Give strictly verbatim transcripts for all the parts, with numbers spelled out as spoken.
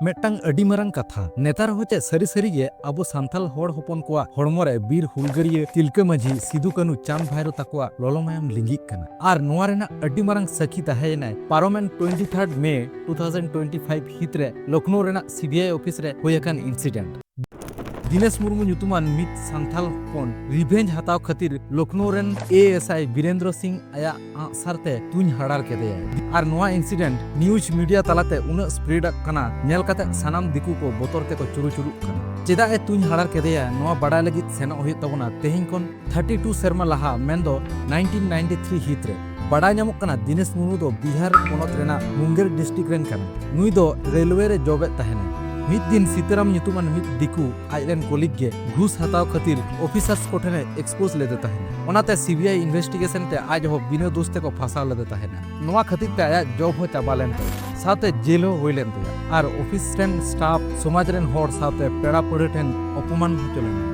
ᱢᱤᱫᱴᱟᱝ ᱟᱹᱰᱤ ᱢᱟᱨᱟᱝ ᱠᱟᱛᱷᱟ, ᱱᱮᱛᱟᱨ ᱦᱚᱸ ᱪᱮᱫ ᱥᱟᱹᱨᱤ ᱥᱟᱹᱨᱤ ᱜᱮ ᱟᱵᱚ ᱥᱟᱱᱛᱟᱞ ᱦᱚᱲ ᱦᱚᱯᱚᱱ ᱠᱚᱣᱟᱜ ᱦᱚᱲᱢᱚ ᱨᱮ ᱵᱤᱨ ᱦᱩᱞᱜᱟᱹᱨᱤᱭᱟᱹ ᱛᱤᱞᱠᱟᱹ ᱢᱟᱹᱡᱷᱤ, ᱥᱤᱫᱩ ᱠᱟᱹᱱᱩ, ᱪᱟᱸᱫᱽ ᱵᱷᱟᱭᱨᱳ ᱛᱟᱠᱚᱣᱟᱜ ᱞᱚᱞᱚ ᱢᱟᱭᱟᱢ ᱞᱤᱸᱜᱤᱜ ᱠᱟᱱᱟ? ᱟᱨ ᱱᱚᱣᱟ ᱨᱮᱱᱟᱜ ᱟᱹᱰᱤ ᱢᱟᱨᱟᱝ ᱥᱟᱹᱠᱷᱤ ᱛᱟᱦᱮᱸᱭᱮᱱᱟᱭ ᱯᱟᱨᱚᱢᱮᱱ twenty third May two thousand twenty five ᱦᱤᱛ ᱨᱮ ᱞᱚᱠᱷᱱᱳ ᱨᱮᱱᱟᱜ C B I office ᱨᱮ ᱦᱩᱭ ᱟᱠᱟᱱ incident᱾ ᱫᱤᱱᱮᱥ ᱢᱩᱨᱢᱩ ᱧᱩᱛᱩᱢᱟᱱ ᱢᱤᱫ ᱥᱟᱱᱛᱟᱞ ᱦᱚᱯᱚᱱ revenge ᱦᱟᱛᱟᱣ ᱠᱷᱟᱹᱛᱤᱨ ᱞᱚᱠᱷᱱᱳ ᱨᱮᱱ A S I ᱵᱤᱨᱮᱱᱫᱨᱚ ᱥᱤᱝ ᱟᱭᱟᱜ ᱟᱸᱜ ᱥᱟᱨ ᱛᱮ ᱛᱩᱧ ᱦᱟᱲᱟᱨ ᱠᱮᱫᱮᱭᱟᱭ᱾ ᱟᱨ ᱱᱚᱣᱟ incident news media ᱛᱟᱞᱟᱛᱮ ᱩᱱᱟᱹᱜ spread ᱟᱜ ᱠᱟᱱᱟ, ᱧᱮᱞ ᱠᱟᱛᱮ ᱥᱟᱱᱟᱢ ᱫᱤᱠᱩ ᱠᱚ ᱵᱚᱛᱚᱨ ᱛᱮᱠᱚ ᱪᱩᱨᱩ ᱪᱩᱨᱩᱜ ᱠᱟᱱᱟ᱾ ᱪᱮᱫᱟᱜ ᱮ ᱛᱩᱧ ᱦᱟᱲᱟᱨ ᱠᱮᱫᱮᱭᱟ, ᱱᱚᱣᱟ ᱵᱟᱲᱟᱭ ᱞᱟᱹᱜᱤᱫ ᱥᱮᱱᱚᱜ ᱦᱩᱭᱩᱜ ᱛᱟᱵᱚᱱᱟ ᱛᱮᱦᱮᱧ ᱠᱷᱚᱱ thirty two ᱥᱮᱨᱢᱟ ᱞᱟᱦᱟ, ᱢᱮᱱᱫᱚ nineteen ninety three ᱦᱤᱛ ᱨᱮ᱾ ᱵᱟᱲᱟᱭ ᱧᱟᱢᱚᱜ ᱠᱟᱱᱟ, ᱫᱤᱱᱮᱥ ᱢᱩᱨᱢᱩ ᱫᱚ ᱵᱤᱦᱟᱨ ᱯᱚᱱᱚᱛ ᱨᱮᱱᱟᱜ ᱢᱩᱝᱜᱮᱨ district ᱨᱮᱱ ᱠᱟᱱᱟᱭ᱾ ᱱᱩᱭ ᱫᱚ ᱨᱮᱞᱣᱮ ᱨᱮ job ᱮᱫ ᱛᱟᱦᱮᱱᱟᱭ᱾ ᱢᱤᱫ ᱫᱤᱱ ᱥᱤᱛᱟᱨᱟᱢ ᱧᱩᱛᱩᱢᱟᱱ ᱢᱤᱫ ᱫᱤᱠᱩ ᱟᱡᱨᱮᱱ colleague ᱜᱮ ᱜᱷᱩᱥ ᱦᱟᱛᱟᱣ ᱠᱷᱟᱹᱛᱤᱨ officers ᱠᱚ ᱴᱷᱮᱱᱮ expose ᱞᱮᱫᱮ ᱛᱟᱦᱮᱱᱟ᱾ ᱚᱱᱟᱛᱮ C B I investigation ᱛᱮ ᱟᱡ ᱦᱚᱸ ᱵᱤᱱᱟᱹ ᱫᱳᱥ ᱛᱮᱠᱚ ᱯᱷᱟᱸᱥᱟᱣ ᱞᱮᱫᱮ ᱛᱟᱦᱮᱱᱟ᱾ ᱱᱚᱣᱟ ᱠᱷᱟᱹᱛᱤᱨ ᱛᱮ ᱟᱭᱟᱜ job ᱦᱚᱸ ᱪᱟᱵᱟ ᱞᱮᱱ ᱛᱟᱭᱟ, ᱥᱟᱶᱛᱮ ᱡᱮᱞ ᱦᱚᱸ ᱦᱩᱭ ᱞᱮᱱ ᱛᱟᱭᱟ᱾ ᱟᱨ office ᱨᱮᱱ staff, ᱥᱚᱢᱟᱡᱽ ᱨᱮᱱ ᱦᱚᱲ ᱥᱟᱶᱛᱮ ᱯᱮᱲᱟ ᱯᱟᱹᱲᱦᱟᱹ ᱴᱷᱮᱱ ᱚᱯᱚᱢᱟᱱ ᱦᱚᱪᱚ ᱞᱮᱱᱟ᱾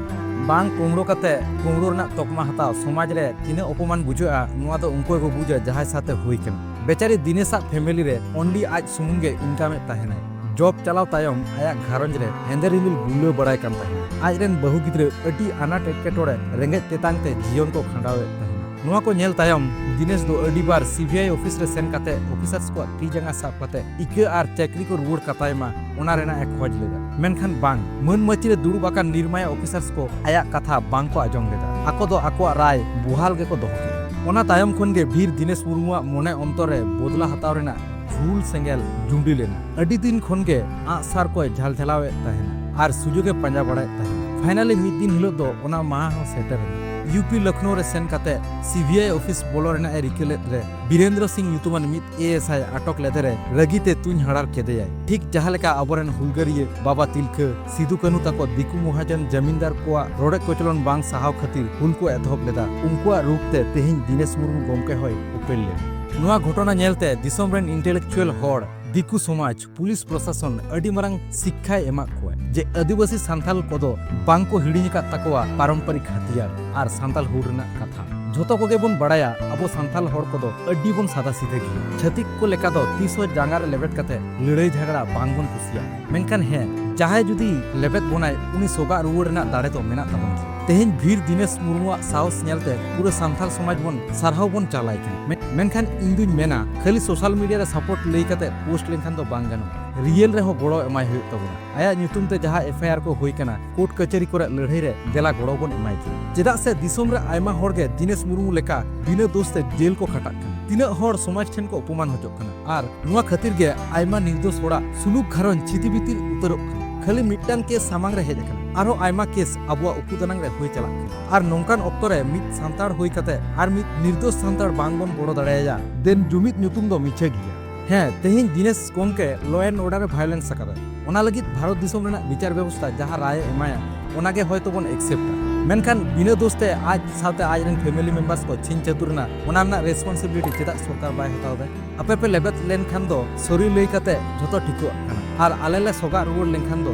ᱵᱟᱝ ᱠᱩᱢᱲᱩ ᱠᱟᱛᱮ ᱠᱩᱢᱲᱩ ᱨᱮᱱᱟᱜ ᱛᱚᱠᱢᱟ ᱦᱟᱛᱟᱣ ᱥᱚᱢᱟᱡᱽ ᱨᱮ ᱛᱤᱱᱟᱹᱜ ᱚᱯᱚᱢᱟᱱ ᱵᱩᱡᱷᱟᱹᱜᱼᱟ, ᱱᱚᱣᱟ ᱫᱚ ᱩᱱᱠᱩ ᱜᱮᱠᱚ ᱵᱩᱡᱟ ᱡᱟᱦᱟᱸᱭ ᱥᱟᱶᱛᱮ ᱦᱩᱭ ᱠᱟᱱᱟ᱾ ᱵᱮᱪᱟᱨᱤ ᱫᱤᱱᱮᱥᱟᱜ family ᱨᱮ only ᱟᱡ ᱥᱩᱢᱩᱝ ᱜᱮ income ᱮᱫ ᱛᱟᱦᱮᱱᱟᱭ᱾ Job ᱪᱟᱞᱟᱣ ᱛᱟᱭᱚᱢ ᱟᱭᱟᱜ ᱜᱷᱟᱨᱚᱸᱡᱽ ᱨᱮ ᱦᱮᱸᱫᱮ ᱨᱤᱢᱤᱞ ᱵᱩᱞᱟᱹᱣ ᱵᱟᱲᱟᱭ ᱠᱟᱱ ᱛᱟᱦᱮᱱᱟ᱾ ᱟᱡ ᱨᱮᱱ ᱵᱟᱹᱦᱩ ᱜᱤᱫᱽᱨᱟᱹ ᱟᱹᱰᱤ ᱟᱱᱟᱴ ᱮᱴᱠᱮᱴᱚᱬᱮ, ᱨᱮᱸᱜᱮᱡ ᱛᱮᱛᱟᱝ ᱛᱮ ᱡᱤᱭᱚᱱ ᱠᱚ ᱠᱷᱟᱸᱰᱟᱣᱮᱫ ᱛᱟᱦᱮᱱᱟ᱾ ᱱᱚᱣᱟ ᱠᱚ ᱧᱮᱞ ᱛᱟᱭᱚᱢ ᱫᱤᱱᱮᱥ ᱫᱚ ᱟᱹᱰᱤ ᱵᱟᱨ C B I office ᱨᱮ ᱥᱮᱱ ᱠᱟᱛᱮ officers ᱠᱚᱣᱟᱜ ᱛᱤ ᱡᱟᱸᱜᱟ ᱥᱟᱵ ᱠᱟᱛᱮ ᱤᱠᱟᱹ ᱟᱨ ᱪᱟᱹᱠᱨᱤ ᱠᱚ ᱨᱩᱣᱟᱹᱲ ᱠᱟᱛᱟᱭ ᱢᱟ, ᱚᱱᱟ ᱨᱮᱱᱟᱜ ᱮ ᱠᱷᱚᱡᱽ ᱞᱮᱫᱟ᱾ ᱢᱮᱱᱠᱷᱟᱱ ᱵᱟᱝ, ᱢᱟᱹᱱ ᱢᱟᱹᱪᱤ ᱨᱮ ᱫᱩᱲᱩᱵ ᱟᱠᱟᱱ ᱱᱤᱨᱢᱟᱭᱟ officers ᱠᱚ ᱟᱭᱟᱜ ᱠᱟᱛᱷᱟ ᱵᱟᱝ ᱠᱚ ᱟᱸᱡᱚᱢ ᱞᱮᱫᱟ᱾ ᱟᱠᱚ ᱫᱚ ᱟᱠᱚᱣᱟᱜ ᱨᱟᱭ ᱵᱚᱦᱟᱞ ᱜᱮᱠᱚ ᱫᱚᱦᱚ ᱠᱮᱫᱟ᱾ ᱚᱱᱟ ᱛᱟᱭᱚᱢ ᱠᱷᱚᱱ ᱜᱮ ᱵᱤᱨ ᱫᱤᱱᱮᱥ ᱢᱩᱨᱢᱩᱣᱟᱜ ᱢᱚᱱᱮ ᱚᱱᱛᱚᱨ ᱨᱮ ᱵᱚᱫᱞᱟ ᱦᱟᱛᱟᱣ ᱨᱮᱱᱟᱜ ᱡᱷᱩᱞ ᱥᱮᱸᱜᱮᱞ ᱡᱩᱸᱰᱤ ᱞᱮᱱᱟ᱾ ᱟᱹᱰᱤ ᱫᱤᱱ ᱠᱷᱚᱱ ᱜᱮ ᱟᱸᱜ ᱥᱟᱨ ᱠᱚᱭ ᱡᱷᱟᱞᱡᱷᱟᱞᱟᱣᱮᱫ ᱛᱟᱦᱮᱱᱟ ᱟᱨ ᱥᱩᱡᱳᱜᱽ ᱮ ᱯᱟᱸᱡᱟ ᱵᱟᱲᱟᱭᱮᱫ ᱛᱟᱦᱮᱱᱟ᱾ Finally ᱢᱤᱫ ᱫᱤᱱ ᱦᱤᱞᱳᱜ ᱫᱚ ᱚᱱᱟ ᱢᱟᱦᱟ ᱦᱚᱸ ᱥᱮᱴᱮᱨ ᱮᱱᱟ᱾ U P ᱞᱚᱠᱷᱱᱳ ᱨᱮ ᱥᱮᱱ ᱠᱟᱛᱮ C B I office ᱵᱚᱞᱚ ᱨᱮᱱᱟᱜ ᱮ ᱨᱤᱠᱟᱹ ᱞᱮᱫ ᱨᱮ ᱵᱤᱨᱮᱱᱫᱨᱚ ᱥᱤᱝ ᱧᱩᱛᱩᱢᱟᱱ ᱢᱤᱫ A S I ᱟᱴᱚᱠ ᱞᱮᱫᱮ ᱨᱮ ᱨᱟᱹᱜᱤ ᱛᱮ ᱛᱩᱧ ᱦᱟᱲᱟᱨ ᱠᱮᱫᱮᱭᱟᱭ᱾ ᱴᱷᱤᱠ ᱡᱟᱦᱟᱸ ᱞᱮᱠᱟ ᱟᱵᱚᱨᱮᱱ ᱦᱩᱞᱜᱟᱹᱨᱤᱭᱟᱹ ᱵᱟᱵᱟ ᱛᱤᱞᱠᱟᱹ, ᱥᱤᱫᱩ ᱠᱟᱹᱱᱩ ᱛᱟᱠᱚ ᱫᱤᱠᱩ ᱢᱚᱦᱟᱡᱚᱱ ᱡᱟᱢᱤᱱᱫᱟᱨ ᱠᱚᱣᱟᱜ ᱨᱚᱰᱚᱡ ᱠᱚᱪᱞᱚᱱ ᱵᱟᱝ ᱥᱟᱦᱟᱣ ᱠᱷᱟᱹᱛᱤᱨ ᱦᱩᱞ ᱠᱚ ᱮᱛᱚᱦᱚᱵ ᱞᱮᱫᱟ, ᱩᱱᱠᱩᱣᱟᱜ ᱨᱩᱯ ᱛᱮ ᱛᱮᱦᱮᱧ ᱫᱤᱱᱮᱥ ᱢᱩᱨᱢᱩ ᱜᱚᱢᱠᱮ ᱦᱚᱸᱭ ᱩᱯᱮᱞ ᱞᱮᱱᱟ᱾ ᱱᱚᱣᱟ ᱜᱷᱚᱴᱚᱱᱟ ᱧᱮᱞᱛᱮ ᱫᱤᱥᱚᱢ ᱨᱮᱱ intellectual ᱦᱚᱲ, ᱫᱤᱠᱩ ᱥᱚᱢᱟᱡᱽ, ᱯᱩᱞᱤᱥ ᱯᱨᱚᱥᱟᱥᱚᱱ ᱟᱹᱰᱤ ᱢᱟᱨᱟᱝ ᱥᱤᱠᱠᱷᱟᱭ ᱮᱢᱟᱜ ᱠᱚᱣᱟ ᱡᱮ ᱟᱹᱫᱤᱵᱟᱹᱥᱤ ᱥᱟᱱᱛᱟᱞ ᱠᱚᱫᱚ ᱵᱟᱝ ᱠᱚ ᱦᱤᱲᱤᱧ ᱟᱠᱟᱫ ᱛᱟᱠᱚᱣᱟ ᱯᱟᱨᱚᱢᱯᱚᱨᱤᱠ ᱦᱟᱛᱤᱭᱟᱨ ᱟᱨ ᱥᱟᱱᱛᱟᱞ ᱦᱩᱞ ᱨᱮᱱᱟᱜ ᱠᱟᱛᱷᱟ᱾ ᱡᱷᱚᱛᱚ ᱠᱚᱜᱮ ᱵᱚᱱ ᱵᱟᱲᱟᱭᱟ, ᱟᱵᱚ ᱥᱟᱱᱛᱟᱞ ᱦᱚᱲ ᱠᱚᱫᱚ ᱟᱹᱰᱤ ᱵᱚᱱ ᱥᱟᱫᱟ ᱥᱤᱫᱷᱟᱹ ᱜᱮᱭᱟ᱾ ᱪᱷᱟᱹᱛᱤᱠ ᱠᱚ ᱞᱮᱠᱟ ᱫᱚ ᱛᱤᱥ ᱦᱚᱸ ᱡᱟᱸᱜᱟ ᱨᱮ ᱞᱮᱵᱮᱫ ᱠᱟᱛᱮ ᱞᱟᱹᱲᱦᱟᱹᱭ ᱡᱷᱟᱜᱽᱲᱟ ᱵᱟᱝ ᱵᱚᱱ ᱠᱩᱥᱤᱭᱟᱜᱼᱟ᱾ ᱢᱮᱱᱠᱷᱟᱱ ᱦᱮᱸ, ᱡᱟᱦᱟᱸᱭ ᱡᱩᱫᱤ ᱞᱮᱵᱮᱫ ᱵᱚᱱᱟᱭ, ᱩᱱᱤ ᱥᱚᱜᱟᱜ ᱨᱩᱣᱟᱹᱲ ᱨᱮᱱᱟᱜ ᱫᱟᱲᱮ ᱫᱚ ᱢᱮᱱᱟᱜ ᱛᱟᱵᱚᱱ ᱜᱮᱭᱟ᱾ ᱛᱮᱦᱮᱧ ᱵᱷᱤᱨ ᱫᱤᱱᱮᱥ ᱢᱩᱨᱢᱩᱣᱟᱜ ᱥᱟᱦᱚᱥ ᱧᱮᱞᱛᱮ ᱯᱩᱨᱟᱹ ᱥᱟᱱᱛᱟᱞ ᱥᱚᱢᱟᱡᱽ ᱵᱚᱱ ᱥᱟᱨᱦᱟᱣ ᱵᱚᱱ ᱪᱟᱞᱟᱭ ᱠᱟᱱᱟ᱾ ᱢᱮ-, ᱢᱮᱱᱠᱷᱟᱱ ᱤᱧ ᱫᱩᱧ ᱢᱮᱱᱟ, ᱠᱷᱟᱹᱞᱤ ᱥᱳᱥᱟᱞ ᱢᱤᱰᱤᱭᱟ ᱨᱮ ᱥᱟᱯᱳᱨᱴ ᱞᱟᱹᱭ ᱠᱟᱛᱮ ᱯᱳᱥᱴ ᱞᱮᱱᱠᱷᱟᱱ ᱫᱚ ᱵᱟᱝ ᱜᱟᱱᱚᱜᱼᱟ᱾ ᱨᱤᱭᱮᱞ ᱨᱮᱦᱚᱸ ᱜᱚᱲᱚ ᱮᱢᱟᱭ ᱦᱩᱭᱩᱜ ᱛᱟᱵᱚᱱᱟ᱾ ᱟᱭᱟᱜ ᱧᱩᱛᱩᱢ ᱛᱮ ᱡᱟᱦᱟᱸ ᱮᱯᱷ ᱟᱭ ᱟᱨ ᱠᱚ ᱦᱩᱭ ᱠᱟᱱᱟ, ᱠᱳᱨᱴ ᱠᱟᱹᱪᱷᱟᱹᱨᱤ ᱠᱚᱨᱮ ᱞᱟᱹᱲᱦᱟᱹᱭ ᱨᱮ ᱫᱮᱞᱟ ᱜᱚᱲᱚ ᱵᱚᱱ ᱮᱢᱟᱭ ᱜᱮ᱾ ᱪᱮᱫᱟᱜ ᱥᱮ ᱫᱤᱥᱚᱢ ᱨᱮ ᱟᱭᱢᱟ ᱦᱚᱲ ᱜᱮ ᱫᱤᱱᱮᱥ ᱢᱩᱨᱢᱩ ᱞᱮᱠᱟ ᱵᱤᱱᱟᱹ ᱫᱳᱥ ᱛᱮ ᱡᱮᱞ ᱠᱚ ᱠᱷᱟᱴᱟᱜ ᱠᱟᱱᱟ᱾ ᱛᱤᱱᱟᱹᱜ ᱦᱚᱲ ᱥᱚᱢᱟᱡᱽ ᱴᱷᱮᱱ ᱠᱚ ᱚᱯᱚᱢᱟᱱ ᱦᱚᱪᱚᱜ ᱠᱟᱱᱟ᱾ ᱟᱨ ᱱᱚᱣᱟ ᱠᱷᱟᱹᱛᱤᱨ ᱜᱮ ᱟᱭᱢᱟ ᱱᱤᱨᱫᱳᱥ ᱦᱚᱲᱟᱜ ᱥᱩᱞᱩᱠ ᱜᱷᱟᱨᱚᱸᱡᱽ ᱪᱷᱤᱛᱤ ᱵᱤᱛᱤᱞ ᱩᱛᱟᱹᱨᱚᱜ ᱠᱟᱱᱟ᱾ ᱠᱷᱟᱹᱞᱤ ᱢᱤᱫᱴᱟᱝ ᱠᱮᱥ ᱥᱟᱢᱟᱝ ᱨᱮ ᱦᱮᱡ ᱟᱠᱟᱱᱟ, ᱟᱨᱦᱚᱸ ᱟᱭᱢᱟ ᱠᱮᱥ ᱟᱵᱚᱣᱟᱜ ᱩᱠᱩ ᱫᱟᱱᱟᱝ ᱨᱮ ᱦᱩᱭ ᱪᱟᱞᱟᱜ ᱠᱟᱱᱟ᱾ ᱟᱨ ᱱᱚᱝᱠᱟᱱ ᱚᱠᱛᱚ ᱨᱮ ᱢᱤᱫ ᱥᱟᱱᱛᱟᱲ ᱦᱩᱭ ᱠᱟᱛᱮ ᱟᱨ ᱢᱤᱫ ᱱᱤᱨᱫᱳᱥ ᱥᱟᱱᱛᱟᱲ ᱵᱟᱝ ᱵᱚᱱ ᱜᱚᱲᱚ ᱫᱟᱲᱮᱭᱟᱭᱟ, then ᱡᱩᱢᱤᱫ ᱧᱩᱛᱩᱢ ᱫᱚ ᱢᱤᱪᱷᱟᱹ ᱜᱮᱭᱟ᱾ ᱦᱮᱸ, ᱛᱮᱦᱮᱧ ᱫᱤᱱᱮᱥ ᱜᱚᱢᱠᱮ law and order A violence ᱟᱠᱟᱫᱟ, ᱚᱱᱟ ᱞᱟᱹᱜᱤᱫ ᱵᱷᱟᱨᱚᱛ ᱫᱤᱥᱚᱢ ᱨᱮᱱᱟᱜ ᱵᱤᱪᱟᱨ ᱵᱮᱵᱚᱥᱛᱷᱟ ᱡᱟᱦᱟᱸ ᱨᱟᱭ ᱮ ᱮᱢᱟᱭᱟ, ᱚᱱᱟ ᱜᱮ ᱦᱚᱭᱛᱚ ᱵᱚᱱ accept ᱟ᱾ ᱢᱮᱱᱠᱷᱟᱱ ᱵᱤᱱᱟᱹ ᱫᱳᱥ ᱛᱮ ᱟᱡ ᱥᱟᱶᱛᱮ ᱟᱡ ᱨᱮᱱ family members ᱠᱚ ᱪᱷᱤᱝ ᱪᱷᱟᱹᱛᱩᱨ ᱮᱱᱟ, ᱚᱱᱟ ᱨᱮᱱᱟᱜ responsibility ᱪᱮᱫᱟᱜ ᱥᱚᱨᱠᱟᱨ ᱵᱟᱭ ᱦᱟᱛᱟᱣ ᱮᱫᱟ? ᱟᱯᱮ ᱯᱮ ᱞᱮᱵᱮᱫ ᱞᱮᱱᱠᱷᱟᱱ ᱫᱚ sorry ᱞᱟᱹᱭ ᱠᱟᱛᱮ ᱡᱷᱚᱛᱚ ᱴᱷᱤᱠᱚᱜ ᱠᱟᱱᱟ, ᱟᱨ ᱟᱞᱮ ᱞᱮ ᱥᱚᱜᱟᱜ ᱨᱩᱣᱟᱹᱲ ᱞᱮᱱᱠᱷᱟᱱ ᱫᱚ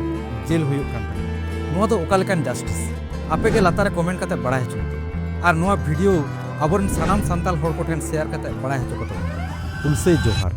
ᱡᱮᱞ ᱦᱩᱭᱩᱜ ᱠᱟᱱ ᱛᱟᱞᱮᱭᱟ᱾ ᱱᱚᱣᱟ ᱫᱚ ᱚᱠᱟ ᱞᱮᱠᱟᱱ justice? ᱟᱯᱮ ᱜᱮ ᱞᱟᱛᱟᱨ ᱨᱮ comment ᱠᱟᱛᱮ ᱵᱟᱲᱟᱭ ᱦᱚᱪᱚ ᱠᱚᱯᱮ, ᱟᱨ ᱱᱚᱣᱟ video ᱟᱵᱚᱨᱮᱱ ᱥᱟᱱᱟᱢ ᱥᱟᱱᱛᱟᱲ ᱦᱚᱲ ᱠᱚᱴᱷᱮᱱ share ᱠᱟᱛᱮ ᱵᱟᱲᱟᱭ ᱦᱚᱪᱚ ᱠᱚᱛᱟ ᱵᱚᱱ ᱯᱮ᱾ ᱦᱩᱞᱥᱟᱹᱭ ᱡᱚᱦᱟᱨ᱾